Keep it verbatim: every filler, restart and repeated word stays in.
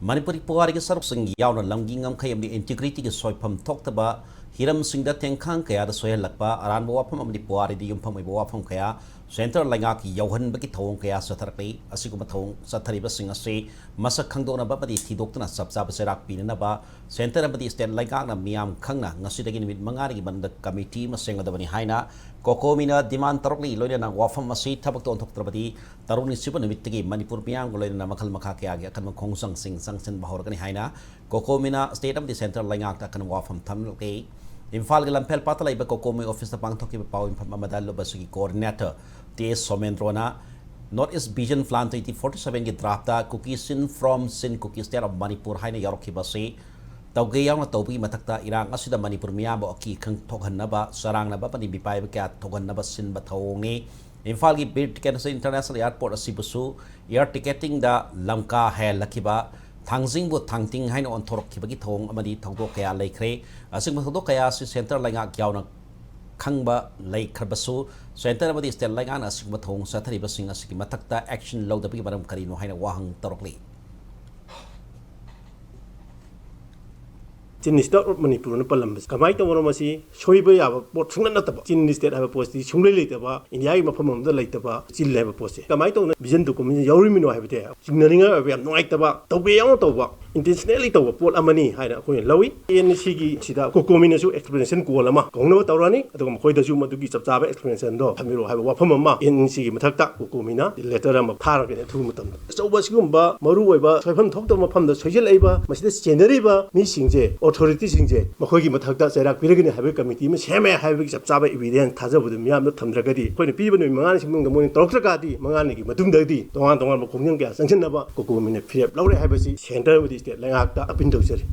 ꯃꯅꯤꯄꯨꯔꯤ ꯄꯨꯋꯥꯔꯤꯒꯤ ꯁꯔꯨꯛꯁꯤꯡ ꯌꯥꯎꯅ ꯂꯝꯒꯤ ꯉꯝꯈꯩ ꯑꯃꯗꯤ ꯏꯟꯇꯤꯒ꯭ꯔꯤꯇꯤꯒꯤ ꯁꯣꯏꯐꯝ ꯊꯣꯛꯇꯕ ꯍꯤꯔꯝꯁꯤꯡꯗ ꯊꯦꯡꯈꯥꯡ ꯀꯌꯥꯗ ꯁꯣꯏꯍꯜꯂꯛꯄ ꯑꯔꯥꯟꯕ ꯋꯥꯐꯝ ꯑꯃꯗꯤ ꯄꯨꯋꯥꯔꯤꯗ ꯌꯨꯝꯐꯝ ꯑꯣꯏꯕ ꯋꯥꯐꯝ ꯀꯌꯥ ꯁꯦꯟꯇꯔ ꯂꯩꯉꯥꯛꯀꯤ ꯌꯧꯍꯟꯕꯒꯤ ꯊꯧꯑꯣꯡ ꯀꯌꯥ ꯆꯠꯊꯔꯛꯂꯤ꯫ ꯑꯁꯤꯒꯨꯝꯕ ꯊꯧꯑꯣꯡ ꯆꯠꯊꯔꯤꯕꯁꯤꯡ ꯑꯁꯤ ꯃꯁꯛ ꯈꯪꯗꯣꯛꯅꯕ ꯑꯃꯗꯤ ꯊꯤꯗꯣꯛꯇꯨꯅ ꯆꯞ ꯆꯥꯕ ꯆꯩꯔꯥꯛ ꯄꯤꯅꯅꯕ ꯁꯦꯟꯇꯔ ꯑꯃꯗꯤ ꯁ꯭ꯇꯦꯠ ꯂꯩꯉꯥꯛꯅ ꯃꯤꯌꯥꯝ ꯈꯪꯅ ꯉꯁꯤꯗꯒꯤ ꯅꯨꯃꯤꯠ ꯃꯉꯥꯅꯤꯒꯤ ꯃꯅꯨꯡꯗ ꯀꯃꯤꯇꯤ ꯑꯃ ꯁꯦꯝꯒꯗꯕꯅꯤ ꯍꯥꯏꯅ ꯀꯣꯀꯣꯃꯤꯅ ꯗꯤꯃꯥꯟ ꯇꯧꯔꯛꯂꯤ꯫ ꯂꯣꯏꯅꯅ ꯋꯥꯐꯝ ꯑꯁꯤ ꯊꯕꯛꯇ ꯑꯣꯟꯊꯣꯛꯇ꯭ꯔꯕꯗꯤ ꯇꯔꯨꯛꯅꯤ ꯁꯨꯕ ꯅꯨꯃꯤꯠꯇꯒꯤ ꯃꯅꯤꯄꯨꯔ ꯃꯤꯌꯥꯝꯒ ꯂꯣꯏꯅꯅ ꯃꯈꯜ ꯃꯈꯥ ꯀꯌꯥꯒꯤ ꯑꯀꯟꯕ ꯈꯣꯡꯖꯪꯁꯤꯡ ꯆꯪꯁꯤꯟꯕ ꯍꯧꯔꯒꯅꯤ ꯍꯥꯏꯅ ꯀꯣꯀꯣꯃꯤꯅ ꯁ꯭ꯇꯦꯠ ꯑꯃꯗꯤ ꯁꯦꯟꯇꯔ ꯂꯩꯉꯥꯛꯇ ꯑꯀꯟꯕ ꯋꯥꯐꯝ ꯊꯝꯂꯛꯂꯤ꯫ ꯏꯝꯐꯥꯜꯒꯤ ꯂꯝꯐꯦꯜ ꯄꯥꯠꯇ ꯂꯩꯕ ꯀꯣꯀꯣꯃꯤ ꯑꯣꯐꯤꯁꯇ ꯄꯥꯡꯊꯣꯛꯈꯤꯕ ꯄꯥꯎ ꯃꯤꯐꯝ ꯑꯃꯗ ꯂꯨꯞ ꯑꯁꯤꯒꯤ ꯀꯣꯑꯣꯔꯗꯤꯅꯦꯇꯔ ꯇꯤ ꯑꯦꯁ ꯁꯣꯃꯦꯟꯗ꯭ꯔꯣꯅ North East Vision Plan twenty forty seven ꯒꯤ ꯗ꯭ꯔꯥꯐꯇ Kuki Chin from Chin Kuki State of Manipur ꯍꯥꯏꯅ ꯌꯥꯎꯔꯛꯈꯤꯕ ꯑꯁꯤ ꯇꯧꯒꯦ ꯌꯥꯎꯅ ꯇꯧꯕꯒꯤ ꯃꯊꯛꯇ ꯏꯔꯥꯡ ꯑꯁꯤꯗ ꯃꯅꯤꯄꯨꯔ ꯃꯤꯌꯥꯝꯕꯨ ꯑꯀꯤ ꯑꯈꯪ ꯊꯣꯛꯍꯟꯅꯕ, ꯆꯔꯥꯡꯅꯕ ꯑꯃꯗꯤ ꯃꯤꯄꯥꯏꯕ ꯀꯌꯥ ꯊꯣꯛꯍꯟꯅꯕ ꯁꯤꯟꯕ ꯊꯧꯑꯣꯡꯅꯤ꯫ ꯏꯝꯐꯥꯜꯒꯤ Bir Tikendrajit international airport ꯑꯁꯤꯕꯨꯁꯨ air ꯇꯤꯀꯦꯇꯤꯡꯗ ꯂꯝꯀꯥ ꯍꯦꯜꯂꯛꯈꯤꯕ ꯊꯥꯡꯖꯤꯡꯕꯨ ꯊꯥꯡꯇꯤꯡ ꯍꯥꯏꯅ ꯑꯣꯟꯊꯣꯔꯛꯈꯤꯕꯒꯤ ꯊꯧꯑꯣꯡ ꯑꯃꯗꯤ ꯊꯧꯗꯣꯛ ꯀꯌꯥ ꯂꯩꯈ꯭ꯔꯦ꯫ ꯑꯁꯤꯒꯨꯝꯕ ꯊꯧꯗꯣꯛ ꯀꯌꯥ ꯑꯁꯤ ꯁꯦꯟꯇꯔ ꯂꯩꯉꯥꯛ ꯌꯥꯎꯅ ꯈꯪꯕ ꯂꯩꯈ꯭ꯔꯕꯁꯨ, ꯁꯦꯟꯇꯔ ꯑꯃꯗꯤ ꯁ꯭ꯇꯦꯠ ꯂꯩꯉꯥꯛꯅ ꯑꯁꯤꯒꯨꯝꯕ ꯊꯧꯑꯣꯡ ꯆꯠꯊꯔꯤꯕꯁꯤꯡ ꯑꯁꯤꯒꯤ ꯃꯊꯛꯇ action ꯂꯧꯗꯕꯒꯤ ꯃꯔꯝ ꯀꯔꯤꯅꯣ ꯍꯥꯏꯅ ꯋꯥꯍꯪ ꯇꯧꯔꯛꯂꯤ꯫ Chin State of Manipur ꯅ ꯄꯜꯂꯝꯕꯁꯦ ꯀꯃꯥꯏꯅ ꯇꯧꯕꯅꯣ? ꯃꯁꯤ ꯁꯣꯏꯕ ꯌꯥꯕ ꯄꯣꯠ ꯁꯨꯡꯅꯠ ꯅꯠꯇꯕ꯫ Chin State ꯍꯥꯏꯕ ꯄꯣꯠꯁꯤ ꯁꯨꯡꯂꯩ ꯂꯩꯇꯕ, ꯏꯟꯗꯤꯌꯥꯒꯤ ꯃꯐꯝ ꯑꯃꯗ ꯂꯩꯇꯕ ꯆꯤꯟ ꯍꯥꯏꯕ ꯄꯣꯠꯁꯦ ꯀꯃꯥꯏꯅ ꯇꯧꯅ vision document ꯁꯤ ꯌꯥꯎꯔꯤꯕꯅꯣ ꯍꯥꯏꯕꯗꯤ ꯆꯤꯡꯅꯅꯤꯡꯉꯥꯏ ꯑꯣꯏꯕ ꯌꯥꯝ ꯅꯨꯡꯉꯥꯏꯇꯕ, ꯇꯧꯒꯦ ꯌꯥꯎꯅ ꯇꯧꯕ, intentionally ꯇꯧꯕ ꯄꯣꯠ ꯑꯃꯅꯤ ꯍꯥꯏꯅ ꯑꯩꯈꯣꯏꯅ ꯂꯧꯏ꯫ ꯑꯦꯟ ꯁꯤꯒꯤ ꯁꯤꯗ ꯀꯣꯀꯣꯃꯤꯅꯁꯨ explanation call ꯑꯃ ꯀꯧꯅꯕ ꯇꯧꯔꯛꯑꯅꯤ, ꯑꯗꯨꯒ ꯃꯈꯣꯏꯗꯁꯨ ꯃꯗꯨꯒꯤ ꯆꯞ ꯆꯥꯕ explanation ꯗꯣ ꯊꯝꯕꯤꯔꯛꯑꯣ ꯍꯥꯏꯕ ꯋꯥꯐꯝ ꯑꯃ ꯑꯦꯟ ꯁꯤꯒꯤ ꯃꯊꯛꯇ ꯀꯣꯀꯣꯃꯤꯅ letter ꯑꯃ ꯊꯥꯔꯒꯅꯤ꯫ ꯑꯊꯨꯕ ꯃꯇꯝꯗ ꯑꯆꯧꯕ ꯑꯁꯤꯒꯨꯝꯕ ꯃꯔꯨꯑꯣꯏꯕ ꯁꯣꯏꯐꯝ ꯊꯣꯛꯇꯕ ꯃꯐꯝꯗ ꯁꯣꯏꯖꯜꯂꯛꯏꯕ, ꯃꯁꯤꯗ ꯆꯦꯟꯅꯔꯤꯕ ꯃꯤꯁꯤꯡꯁꯦ, authority ꯁꯤꯡꯁꯦ, ꯃꯈꯣꯏꯒꯤ ꯃꯊꯛꯇ ꯆꯩꯔꯥꯛ ꯄꯤꯔꯒꯅꯤ ꯍꯥꯏꯕꯒꯤ ꯀꯃꯤꯇꯤ ꯑꯃ ꯁꯦꯝꯃꯦ ꯍꯥꯏꯕꯒꯤ ꯆꯞ ꯆꯥꯕ evidence ꯊꯥꯖꯕꯗ ꯃꯤꯌꯥꯝꯗ ꯊꯝꯗ꯭ꯔꯒꯗꯤ, ꯑꯩꯈꯣꯏꯅ ꯄꯤꯕ ꯅꯨꯃꯤꯠ ꯃꯉꯥꯅꯤ ꯃꯅꯨꯡꯗ ꯃꯣꯏꯅ ꯇꯧꯔꯛꯇ꯭ꯔꯒꯗꯤ, ꯃꯉꯥꯅꯤꯒꯤ ꯃꯇꯨꯡꯗꯒꯤꯗꯤ ꯇꯣꯉꯥꯟ ꯇꯣꯉꯥꯟꯕ ꯈꯣꯡꯖꯪ ꯀꯌꯥ ꯆꯪꯁꯤꯟꯅꯕ ꯀꯣꯀꯣꯃꯤꯅ ꯐꯤꯔꯦꯞ ꯂꯧꯔꯦ ꯍꯥꯏꯕꯁꯤ ꯁꯦꯟꯇꯔ ꯑꯃꯗꯤ ꯁ꯭ꯇꯦꯠ ꯂꯩꯉꯥꯛꯇ appeal ꯇꯧꯖꯔꯤ꯫